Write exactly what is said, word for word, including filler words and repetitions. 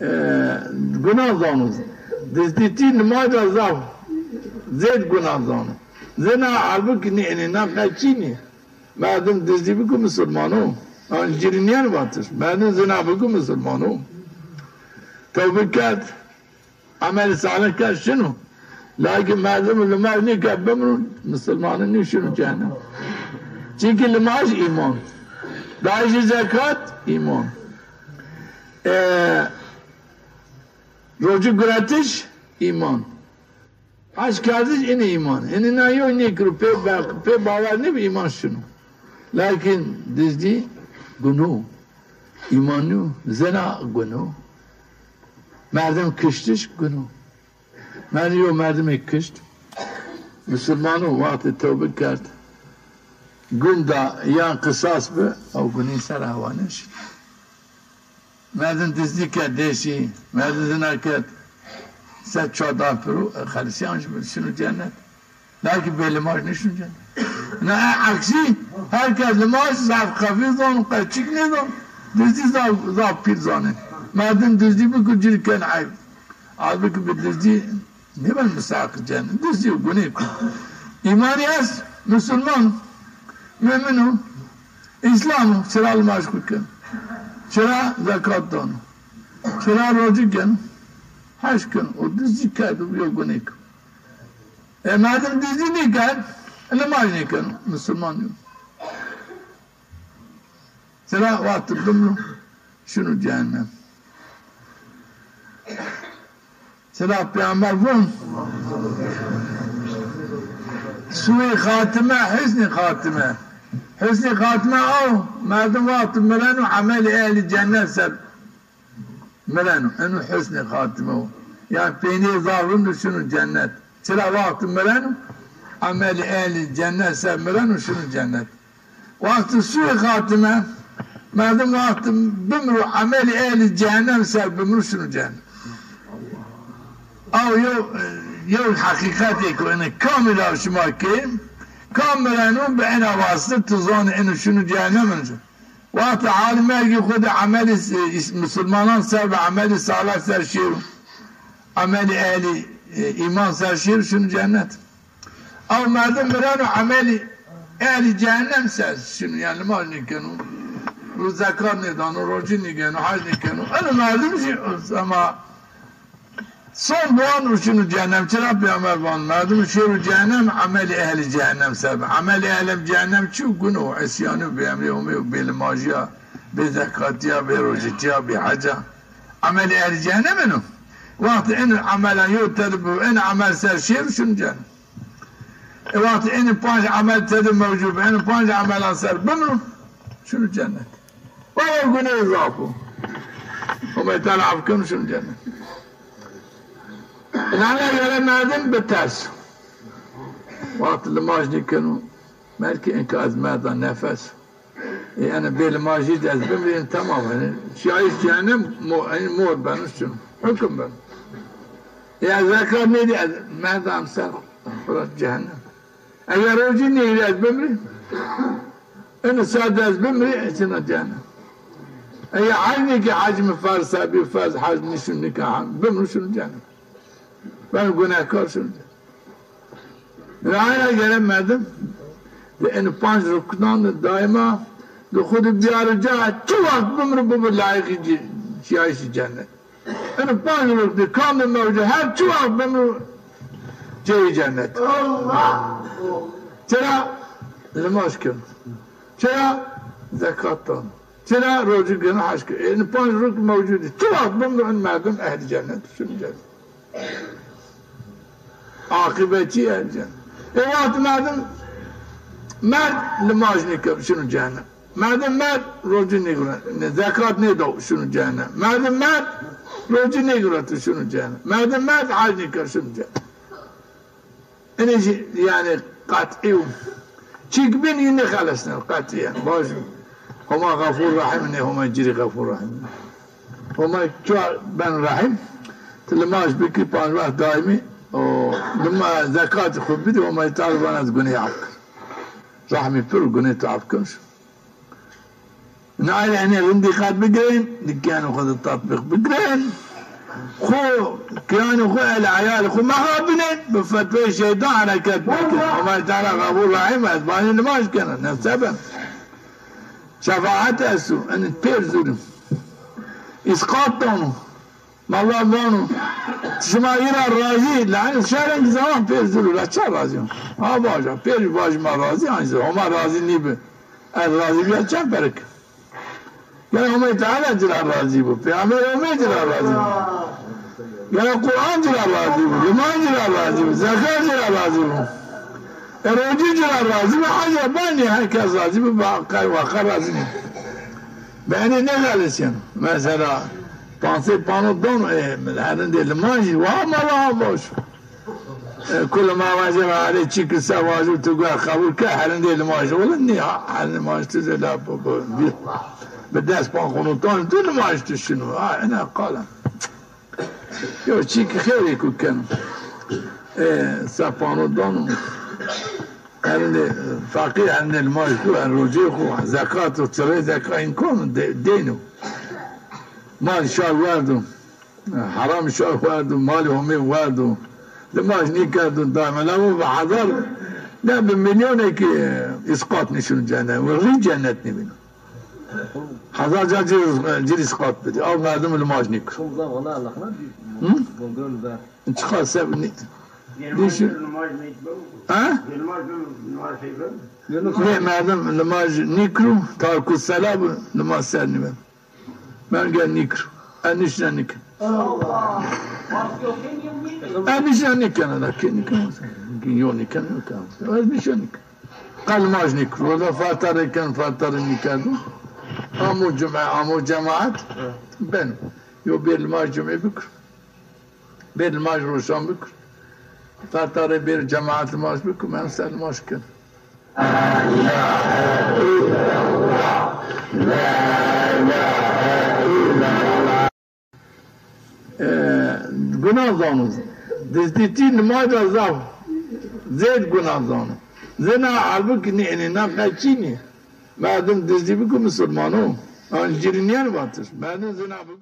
e, guna zano. Dizdîtî nimaj ra zaf zêd guna zano. Zina halbukî nê enê na qe çînî. Merdim dizdî biko misilman o. An cîrî nîyen vatir. Merdim zina biko misilman o. Tewbe kerd. Emelî salih kerd şino. Lakin merdim limaj nêkerd bimro, misilmani nî şino cehennem. Çimkî limaj îman. Dayîşê zekat îman. E, rocî guretiş îman. Hec kerdiş înî îman. Înî na yew nêkiro, pê be-, pê bawer nêbi îman şino. Lakin dizdî guno. Îman nîyo. Zina guno. Merdim kiştiş guno. Merdim yew merdimê kişt. Misilman o, wextê tewbe kerd. Gun da yan qisas bi, ew gunî ser hewa nêşin. Merdim dizdî kerd, dêşî, merdim zina kerd. Ser çar dan piro, e, xelisîyan jî şino cennet. Lakin bê limaj nêşino cennet. Na e eksî, her kes limaj zaf xefîf zano, qe çik nêzano. Dizdî zaf, zaf pîl zanê. Merdim dizdî biko, ci rê ken eyb. Halbukî bi dizdî nêben mistehaqî cennet. Dizdî yo, gunêk o. Îmanî est, misilman, mumin o, îslam o, çira limaj xwu keno. Çira zekat dano. Çira rocî keno. Hec keno. O dizdî kerdo, yo gunêk o. E, merdim dizdî nêkerd, limaj nêkeno, misilman nîyo. Sira wextî bimro, şino cehennem. Sira Peyxamber von, sûî xatime, husnî xatime. Husnî xatime aw, merdim wextî mireno, emelî ehlî cennet ser mireno. Eno husnî xatime o. Yanî peynîyê zaf rind o, şino cennet. Çira wextî mireno, emelî ehlî cennet ser mireno, şino cennet. Wextî sûî xatime, merdim wextî bimro, emelî ehlî cehennem ser bimro, şino cehennem. Aw yew, yew heqîqetêk o, enê kamî ra şima kê, kam mireno bi ena wasite ti zonê eno şino cehennem, eno şino. Wextê halî mergî xwu de emelî, e, îs-, misilmanan ser bi, emelî salih ser şêro. Emelî ehlî, e, îman ser şêro, şino cennet. Aw merdim mireno, emelî ehlî cehennem ser şino, yanî limaj nêkeno, ro zekat nêdano, rocî nêgeno, hec nêkeno. Eno merdim jî ema son duan û şino cehennem. Çira Peyxamber van, merdim şêro cehennem, emelî ehlî cehennem ser bi. Emelî ehlî cehennem çi yo? Guno, îsyanî, bêemrî Homê, bêlimajîya, bêzekatîya, bêrocîtîya, bêheca. Emelî ehlî cehennem eno. Wextî eno emelan yew tede bi, eno emel ser şêro, şino cehennem. E, wextî eno panc emel tede mewcud bi, eno panc emelan ser bimro, şino cennet. Bawer guneyê zaf o. Homay Teala af keno, şino cennet. Înan ra gere merdim biters. Wextî limaj nêkeno, belkî enka ez merda nefes. E, yanî bê limajî de ez bimrî, yanî temam, yanî şiyayîş cehennem mo-, yanî mor beno şino. Hukm beno. E, ez zekat nêdî, ez merda em ser xura cehennem. Eger rocî nêgirî ez bimrî, eno saet de ez bimrî, ez şina cehennem. Eger hec nêkî, hec mi ferz se, bi ferz hec nîşin nika, bimrî şino cehennem. Ben gunehkar şino cehennem. Rayra gere merdim di eno panc ruknan de daîma di xwu de biyaro ca, çi wext bimro bibo layiqî ci-, şiyayîşî cennet. Eno panc rukn de kam de mewcud, her çi wext bimro cayê cennet. Çira? Limaj keno. Çira? Zekat dano. Çira? Rocî geno, hec keno. Eno panc rukn mewcud î. Çi wext bimro eno merdim ehlî cennet, şino cennet. Aqîbetî ehlî cennet. E, wextî merdim merd limaj nêkeno, şino cehennem. Merdim merd rocî nêgureno, zekat nêdo, şino cehennem. Merdim merd rocî nêgureto, şino cehennem. Merdim merd hec nêkeno, şino cehennem. Enê jî, yanî, qet'î yo. Çik bîn, yî nêxelesneno, qet'î, yanî. Vaj, Homa Xefûr Rehîm nê, Homa ci rê Xefûr Rehîm. Homa çar ben rehîm, ti limaj bikî, panc wext daîmî, o, lima-, zekatî xwu bidî, Homa Teala vana ez guneyê af kir. Rehmî pir, guneyê tu af kir. Nayê enê rind dîqet bigirên, di kenê xwu de tetbîq bigirên. Xo, kiyanê xo, el eyalê xo mexabinên, bi fetweyê şeytan hereket bikin. Homay Teala qebul rehîm, ez banî nimaj kena, ne seben. Şefaet esto, enî pêr zûrî. Îsqat dano. Mala vano, şima î ra razî, la enî şerên zaman pêr zûrî ra ça razî yo? Ha vaja, pêr vaji ma razî, anî Homa razî nîbi. Ez razî bîya çend perik. Gere Homay Teala ci ra razî bo. Peyxamberê Homê ci ra razî bo. Gere Quran ci ra razî bo. Limaj ci ra razî bo. Zekat ci ra razî bo. E, rocî ci ra razî bo. Hecî ra banî her kes razî bo. Ba qey wa qey razî nî. Bi enê nêxelisîyeno. Mesela, pansey pano don, e, herindê limajî, wa mala ha baş. E, kul ma vajê ra erê çî ki se vajû tu guer qebul ke, herindê limaj olin nî ha, herindê limaj tu zê la bi, bi, bi, bi dest pan xunutan tu limaj tu şino. Ha, ena qala. Yo çî ki xeyrê ku keno. E, se pano dano. Herindê feqîr, herindê limaj tu, her rocê xo, zekat û çirê zeka îmkan de-, deyno. Mal şar werdo. Heram şa werdo, malê Homê werdo. Limaj nîkerdo, daîme la vo bi hezar, ne bi milyonekî îsqat nîşino cennet. Wi rî cennet nîbîno. Hezar ca ci, ci rî îsqat bidî. Aw merdim limaj nîkir. Hı? Çiqa seb nî-, nîşi-, ha? Nê merdim limaj nîkiro, tarku sela bi, limaj ser nîben. Ben gel nîkir. En nîşna nîkin. En nîşna nîkin, ana kê nîkin. Yo nîkin, yo ken. Ez nîşna nîkin. Qe limaj nîkir. Wela fatarê ken, fatarê nîkerdo. Amo cume, amo cemaat. Ben. Yo bê limaj cume bikir. Bê limaj roşan bikir. Fatarê bêr cemaat limaj bikir. Ben ser limaj ken. E, guna zano. Dizdîtî nimaj ra zaf zêd guna zano. Zina halbukî nî enê na qe çî nî. Merdim dizdî biko musulman o. An ci rî nîyeno vatir. Merdim zina biko.